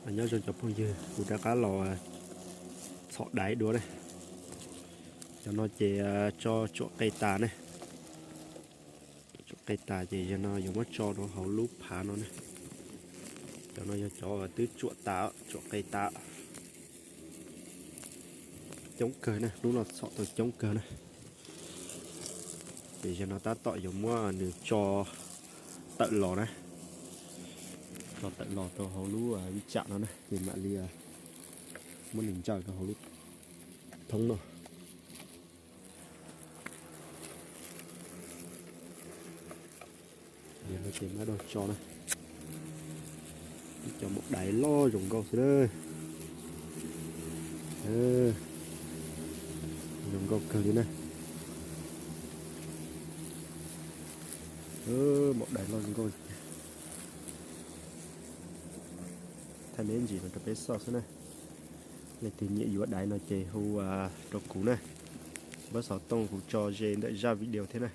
Nyob zoo cov phooj ywg, kuv rov qab los txhom daiv dua ne. Cov no ces tso tsuam qe tas ne. Tsuam qe tas ces yog no yuav muab tso rau hauv lub phav no ne. Cov no yog cov twb tsuam tas, tsuam qe tas. Coob kawg ne, hnub no txhom tau coob kawg ne. Ces yog no tab tom yuav muab nws tso tawm los na. Tso tawm los rau hauv lub vij tsam no na, ces mam li muab nws ntsaws rau hauv lub thoob no. Ces mam li tso na. Ib cov maum daiv loj zoo nkauj xwb na. Zoo nkauj kawg li na. Maum daiv loj zoo nkauj. Thaij neb ntsis no rau peb xauj xwb na. Leej twg nyiam yuav daiv no ces hu rau kuv na. Pab xov tooj kuv tso ze ntawm zaj video thiab na.